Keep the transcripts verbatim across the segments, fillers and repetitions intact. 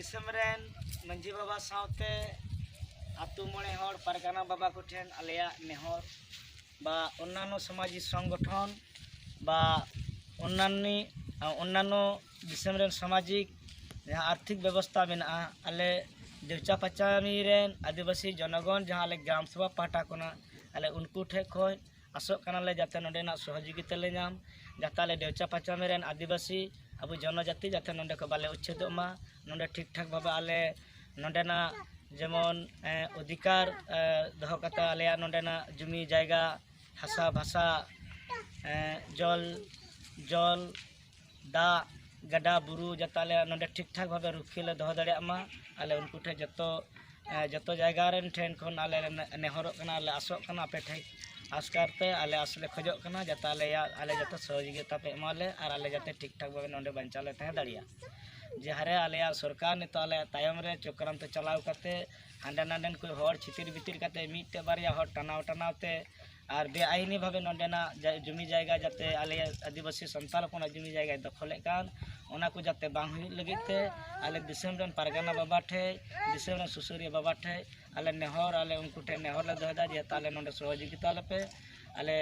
ᱫᱤᱥᱚᱢ ᱨᱮᱱ ᱢᱟᱹᱡᱷᱤ ᱵᱟᱵᱟ ᱥᱟᱶᱛᱮ ᱟᱛᱳ ᱢᱚᱬᱮ ᱦᱚᱲ ᱯᱟᱨᱜᱟᱱᱟ ᱵᱟᱵᱟ ᱠᱚᱴᱷᱮᱱ ᱟᱞᱮᱭᱟᱜ ᱱᱮᱦᱚᱨ ᱵᱟ ᱚᱱᱱᱟᱱᱚ ᱥᱟᱢᱟᱡᱤᱠ ᱥᱚᱝᱜᱚᱴᱷᱚᱱ ᱵᱟ ᱚᱱᱱᱟᱱᱤ ᱚᱱᱱᱟᱱᱚ ᱫᱤᱥᱚᱢ ᱨᱮᱱ ᱥᱟᱢᱟᱡᱤᱠ ᱡᱟᱦᱟᱸ ᱟᱨᱛᱷᱤᱠ ᱵᱮᱵᱚᱥᱛᱷᱟ ᱢᱮᱱᱟᱜᱼᱟ, ᱟᱞᱮ ᱰᱮᱣᱪᱟ ᱯᱟᱪᱟᱢᱤ ᱨᱮᱱ ᱟᱹᱫᱤᱵᱟᱹᱥᱤ ᱡᱚᱱᱚᱜᱚᱱ ᱡᱟᱦᱟᱸ ᱟᱞᱮ ᱜᱨᱟᱢ ᱥᱚᱵᱷᱟ ᱯᱟᱦᱴᱟ ᱠᱷᱚᱱᱟᱜ ᱟᱞᱮ ᱩᱱᱠᱩ ᱴᱷᱮᱱ ᱠᱷᱚᱱ ᱟᱥᱚᱜ ᱠᱟᱱᱟᱞᱮ ᱡᱟᱛᱮ ᱱᱚᱸᱰᱮᱱᱟᱜ ᱥᱚᱦᱚᱡᱳᱜᱤᱛᱟ ᱞᱮ ᱧᱟᱢ, ᱡᱟᱛᱮ ᱟᱞᱮ ᱰᱮᱣᱪᱟ ᱯᱟᱪᱟᱢᱤ ᱨᱮᱱ ᱟᱹᱫᱤᱵᱟᱹᱥᱤ ᱟᱵᱚ ᱡᱚᱱᱚᱡᱟᱛᱤ ᱡᱟᱛᱮ ᱱᱚᱸᱰᱮ ᱠᱷᱚᱱ ᱵᱟᱞᱮ ᱩᱪᱪᱷᱮᱫᱚᱜ ᱢᱟ, ᱱᱚᱸᱰᱮ ᱴᱷᱤᱠ ᱴᱷᱟᱠ ᱵᱷᱟᱵᱮ ᱟᱞᱮ ᱱᱚᱸᱰᱮᱱᱟᱜ ᱡᱮᱢᱚᱱ ᱮ, ᱚᱫᱷᱤᱠᱟᱨ ᱮ, ᱫᱚᱦᱚ ᱠᱟᱛᱮ ᱟᱞᱮᱭᱟᱜ ᱱᱚᱸᱰᱮᱱᱟᱜ ᱡᱩᱢᱤ ᱡᱟᱭᱜᱟ, ᱦᱟᱥᱟ ᱵᱷᱟᱥᱟ, ᱮ, ᱡᱚᱞ ᱡᱚᱞ ᱫᱟᱜ, ᱜᱟᱰᱟ ᱵᱩᱨᱩ ᱡᱟᱛᱮ ᱟᱞᱮ ᱱᱚᱸᱰᱮ ᱴᱷᱤᱠ ᱴᱷᱟᱠ ᱵᱷᱟᱵᱮ ᱨᱩᱠᱷᱤᱭᱟᱹ ᱞᱮ ᱫᱚᱦᱚ ᱫᱟᱲᱮᱭᱟᱜ ᱢᱟ᱾ ᱟᱞᱮ ᱩᱱᱠᱩ ᱴᱷᱮᱱ ᱡᱚᱛᱚ ᱮ, ᱡᱚᱛᱚ ᱡᱟᱭᱜᱟ ᱨᱮᱱ ᱴᱷᱮᱱ ᱠᱷᱚᱱ ᱟᱞᱮ ᱞᱮ ᱱᱮ- ᱱᱮᱦᱚᱨᱚᱜ ᱠᱟᱱᱟ, ᱟᱞᱮ ᱟᱥᱚᱜ ᱠᱟᱱᱟ ᱟᱯᱮ ᱴᱷᱮᱱ ᱟᱥᱠᱟᱨ ᱛᱮ ᱟᱞᱮ ᱟᱥ ᱞᱮ ᱠᱷᱚᱡᱚᱜ ᱠᱟᱱᱟ ᱡᱟᱛᱮ ᱟᱞᱮᱭᱟᱜ ᱟᱞᱮ ᱡᱚᱛᱚ ᱥᱚᱦᱚᱡᱳᱜᱤᱛᱟ ᱯᱮ ᱮᱢᱟ ᱞᱮ ᱟᱨ ᱟᱞᱮ ᱡᱟᱛᱮ ᱴᱷᱤᱠ ᱴᱷᱟᱠ ᱵᱷᱟᱵᱮ ᱱᱚᱸᱰᱮ ᱵᱟᱧᱪᱟᱣ ᱞᱮ ᱛᱟᱦᱮᱸ ᱫᱟᱲᱮᱭᱟᱜ᱾ ᱡᱟᱦᱟᱸ ᱨᱮ ᱟᱞᱮᱭᱟᱜ ᱥᱚᱨᱠᱟᱨ ᱱᱤᱛᱚᱜ ᱟᱞᱮ ᱛᱟᱭᱚᱢ ᱨᱮ ᱪᱚᱠᱨᱟᱱᱛᱚ ᱪᱟᱞᱟᱣ ᱠᱟᱛᱮ ᱦᱟᱸᱰᱮ ᱱᱟᱸᱰᱮᱱ ᱠᱚ ᱦᱚᱲ ᱪᱷᱤᱛᱤᱨ ᱵᱤᱛᱤᱨ ᱠᱟᱛᱮ ᱢᱤᱫᱴᱮᱡ ᱵᱟᱨᱭᱟ ᱦᱚᱲ ᱴᱟᱱᱟᱣ ᱴᱟᱱᱟᱣ ᱛᱮ ᱟᱨ ᱵᱮᱟᱭᱤᱱᱤ ᱵᱷᱟᱵᱮ ᱱᱚᱸᱰᱮᱱᱟᱜ ᱡᱟ- ᱡᱩᱢᱤ ᱡᱟᱭᱜᱟ ᱡᱟᱛᱮ ᱟᱞᱮ ᱟᱹᱫᱤᱵᱟᱹᱥᱤ ᱥᱟᱱᱛᱟᱲ ᱦᱚᱯᱚᱱᱟᱜ ᱡᱩᱢᱤ ᱡᱟᱭᱜᱟᱭ ᱫᱚᱠᱷᱚᱞᱮᱫ ᱠᱟᱱ, ᱚᱱᱟ ᱠᱚ ᱡᱟᱛᱮ ᱵᱟᱝ ᱦᱩᱭᱩᱜ ᱞᱟᱹᱜᱤᱫ ᱛᱮ ᱟᱞᱮ ᱫᱤᱥᱚᱢ ᱨᱮᱱ ᱯᱟᱨᱜᱟᱱᱟ ᱵᱟᱵᱟ ᱴᱷᱮᱡ, ᱫᱤᱥᱚᱢ ᱨᱮᱱ ᱥᱩᱥᱟᱹᱨᱤᱭᱟᱹ ᱵᱟᱵᱟ ᱴᱷᱮᱡ ᱟᱞᱮ ᱱᱮᱦᱚᱨ, ᱟᱞᱮ ᱩᱱᱠᱩ ᱴᱷᱮᱡ ᱱᱮᱦᱚᱨ ᱞᱮ ᱫᱚᱦᱚᱭᱮᱫᱟ ᱡᱮ ᱟᱞᱮ ᱱᱚᱸᱰᱮ ᱥᱚᱦᱚᱡᱳᱜᱤᱛᱟ ᱟᱞᱮ ᱯᱮ, ᱟᱞᱮ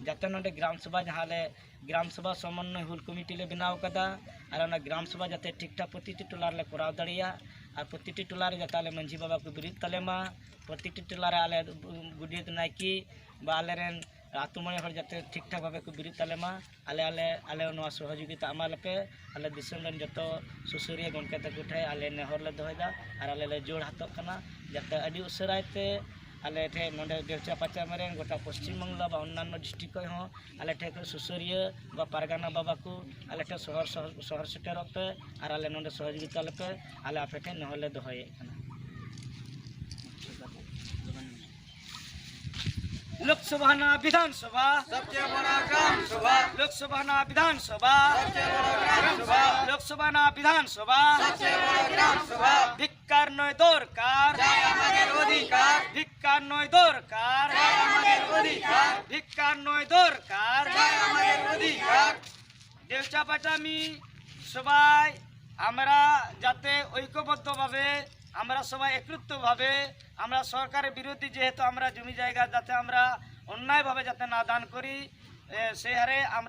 ᱡᱟᱛᱮ ᱱᱚᱸᱰᱮ ᱜᱨᱟᱢ ᱥᱚᱵᱷᱟ ᱡᱟᱦᱟᱸ ᱞᱮ ᱜᱨᱟᱢ ᱥᱚᱵᱷᱟ ᱥᱚᱢᱚᱱᱱᱚᱭ ᱦᱩᱞ ᱠᱚᱢᱤᱴᱤ ᱞᱮ ᱵᱮᱱᱟᱣ ᱠᱟᱫᱟ, ᱟᱨ ᱚᱱᱟ ᱜᱨᱟᱢ ᱥᱚᱵᱷᱟ ᱡᱟᱛᱮ ᱴᱷᱤᱠ ᱴᱷᱟᱠ ᱯᱨᱚᱛᱤᱴᱤ ᱴᱚᱞᱟ ᱨᱮᱞᱮ ᱠᱚᱨᱟᱣ ᱫᱟᱲᱮᱭᱟᱜ, ᱟᱨ ᱯᱨᱚᱛᱤᱴᱤ ᱴᱚᱞᱟ ᱨᱮ ᱡᱟᱛᱮ ᱟᱞᱮ ᱢᱟᱹᱡᱷᱤ ᱵᱟᱵᱟ ᱠᱚ ᱵᱮᱨᱮᱫ ᱛᱟᱞᱮ ᱢᱟ, ᱯᱨᱚᱛᱤᱴᱤ ᱴᱚᱞᱟ ᱨᱮ ᱟᱞᱮ ᱜᱚᱰᱮᱛ ᱱᱟᱭᱠᱮ ᱵᱟ ᱟᱞᱮᱨᱮᱱ ᱟᱛᱳ ᱢᱚᱬᱮ ᱦᱚᱲ ᱡᱟᱛᱮ ᱴᱷᱤᱠ ᱴᱷᱟᱠ ᱵᱷᱟᱵᱮ ᱠᱚ ᱵᱮᱨᱮᱫ ᱛᱟᱞᱮ ᱢᱟ᱾ ᱟᱞᱮ ᱟᱞᱮ ᱟᱞᱮ ᱱᱚᱣᱟ ᱥᱚᱦᱚᱡᱳᱜᱤᱛᱟ ᱮᱢᱟ ᱞᱮᱯᱮ᱾ ᱟᱞᱮ ᱫᱤᱥᱚᱢ ᱨᱮᱱ ᱡᱚᱛᱚ ᱥᱩᱥᱟᱹᱨᱤᱭᱟᱹ ᱜᱚᱢᱠᱮ ᱛᱟᱠᱚ ᱴᱷᱮᱱ ᱟᱞᱮ ᱱᱮᱦᱚᱨ ᱞᱮ ᱫᱚᱦᱚᱭᱮᱫᱟ ᱟᱨ ᱟᱞᱮ ᱞᱮ ᱡᱳᱲ ᱦᱟᱛᱚᱜ ᱠᱟᱱᱟ ᱡᱟᱛᱮ ᱟᱹᱰᱤ ᱩᱥᱟᱹᱨᱟᱭ ᱛᱮ ᱟᱞᱮ ᱴᱷᱮᱱ ᱱᱚᱰᱮ ᱰᱮᱣᱪᱟ ᱯᱟᱪᱟᱢᱮ ᱨᱮᱱ ᱜᱚᱴᱟ ᱯᱚᱥᱪᱤᱢ ᱵᱟᱝᱞᱟ ᱵᱟ ᱚᱱᱱᱟᱱᱚ ᱰᱤᱥᱴᱨᱤᱠᱴ ᱠᱷᱚᱱ ᱦᱚᱸ ᱟᱞᱮ ᱴᱷᱮᱱ ᱠᱷᱚᱱ ᱥᱩᱥᱟᱹᱨᱤᱭᱟᱹ ᱵᱟ ᱯᱟᱨᱜᱟᱱᱟ ᱵᱟᱵᱟ ᱠᱚ ᱟᱞᱮ ᱴᱷᱮᱱ ᱥᱚᱦᱚᱨ ᱥᱚᱦᱚᱨ ᱥᱚᱦᱚᱨ ᱥᱮᱴᱮᱨᱚᱜ ᱯᱮ ᱟᱨ ᱟᱞᱮ ᱱᱚᱰᱮ ᱥᱚᱦᱚᱡᱳᱜᱤᱛᱟ ᱞᱮᱯᱮ᱾ ᱟᱞᱮ ᱟᱯᱮ ᱴᱷᱮᱱ ᱱᱮᱦᱚᱨ ᱞᱮ ᱫᱚᱦᱚᱭᱮᱫ ᱠᱟᱱᱟ᱾ ᱞᱳᱠᱥᱚᱵᱷᱟ ᱨᱮᱱᱟᱜ ᱵᱤᱫᱷᱟᱱ ᱥᱚᱵᱷᱟ, ᱥᱚᱵᱪᱮᱭᱮ ᱵᱚᱲᱟ ᱜᱨᱟᱢ ᱥᱚᱵᱷᱟ᱾ ᱞᱳᱠᱥᱚᱵᱷᱟ ᱨᱮᱱᱟᱜ ᱵᱤᱫᱷᱟᱱ ᱥᱚᱵᱷᱟ, ᱥᱚᱵᱪᱮᱭᱮ ᱵᱚᱲᱟ ᱜᱨᱟᱢ ᱥᱚᱵᱷᱟ᱾ ᱞᱳᱠᱥᱚভা না বিধানসভা, সবচেয়ে বড় গ্রাম সভা। ভিক্ষার নয় দরকার, চাই আমাদের অধিকার। ভিক্ষার নয় দরকার, চাই আমাদের অধিকার। ভিক্ষার নয় দরকার, চাই আমাদের অধিকার। দেউচা পাচামি সবাই আমরা যাতে ঐক্যবদ্ধভাবে, আমরা সবাই একত্রিতভাবে, আমরা সরকারের বিরোধী, যেহেতু আমরা জমি জায়গা যাতে আমরা অন্যায়ভাবে যাতে না দান করি, এ, সেই হারে আমরা